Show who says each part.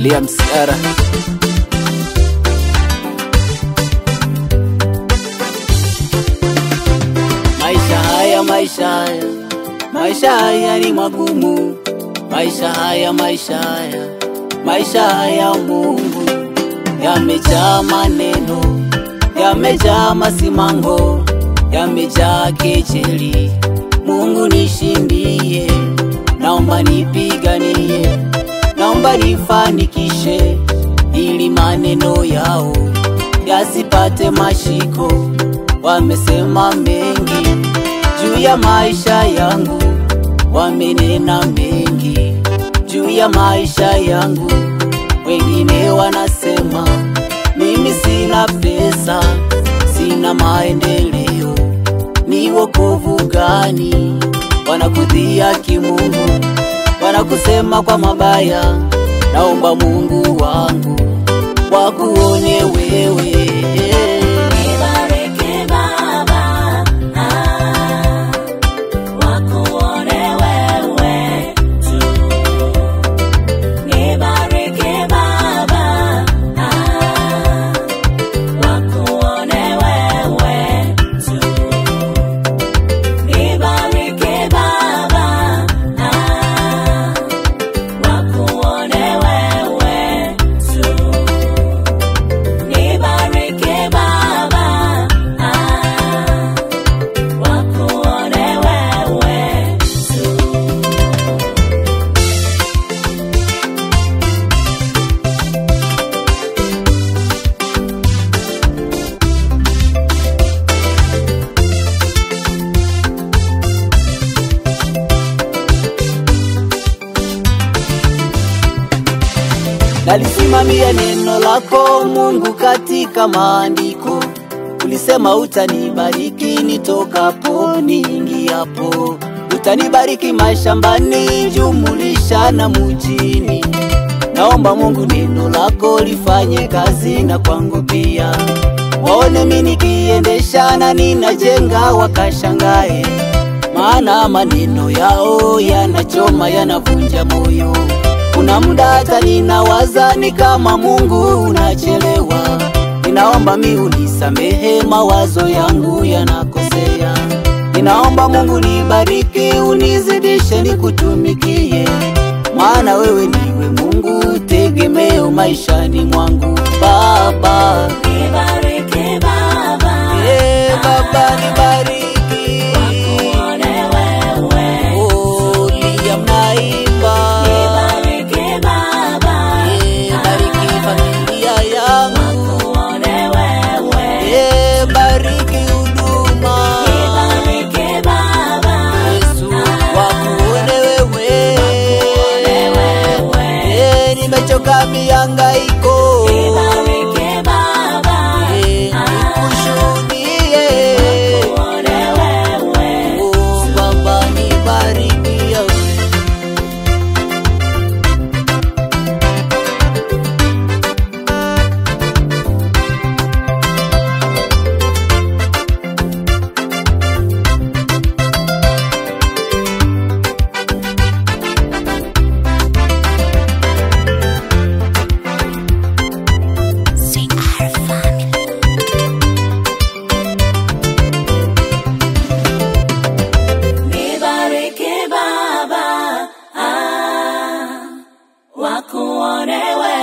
Speaker 1: Liam CR. Maisha haya, maisha haya, maisha haya ni magumu. Maisha haya, maisha haya, maisha haya Mungu, yamejaa maneno, yamejaa masimango, yamejaa kejeli. Mungu nishindie, naomba nipiganie, naomba nifanikishe, ili maneno yao yasipate mashiko. Wamesema mengi juu ya maisha yangu, wamenena mengi juu ya maisha yangu. Wengine wanasema mimi sina pesa, sina maendeleo, ni wokovu gani? Wanakudhia kimungu, wanakusema kwa mabaya. Naomba Mungu wangu wakuone wewe.
Speaker 2: Nibariki Baba, wakuone wewe tu. Nibariki Baba, wakuone wewe tu. Nibariki Baba, wakuone wewe tu. Nibariki Baba, wakuone wewe tu.
Speaker 1: Nalisimamia neno lako Mungu katika maandiko. Ulisema utanibariki nitokapo niingiapo, utanibariki mashambani, jumulisha na mjini. Naomba Mungu neno lako lifanye kazi na kwangu pia, waone mimi nikiendesha na ninajenga, wakashangae. Maana maneno yao yanachoma, yanavunja moyo. Kuna muda hata ninawaza ni kama Mungu unachelewa. Ninaomba mi unisamehe, mawazo yangu yanakosea. Ninaomba Mungu nibariki, unizidishe nikutumikie, maana wewe ndiwe Mungu tegemeo maishani mwangu. Baba,
Speaker 2: Nibariki Baba,
Speaker 1: Baba nibariki,
Speaker 2: wakuone wewe.
Speaker 1: Oh, Liam naimba.
Speaker 2: Nibariki Baba,
Speaker 1: Bariki familia yangu,
Speaker 2: wakuone wewe.
Speaker 1: Bariki huduma,
Speaker 2: Nibariki Baba,
Speaker 1: Yesu wakuone wewe.
Speaker 2: wewe.
Speaker 1: Nimechoka mihangaiko,
Speaker 2: Nibariki Baba,
Speaker 1: nikushuhudie.
Speaker 2: wakuone wewe.
Speaker 1: Oh, Baba nibariki yawe.
Speaker 2: CR Family. Nibariki Baba, wakuone wewe.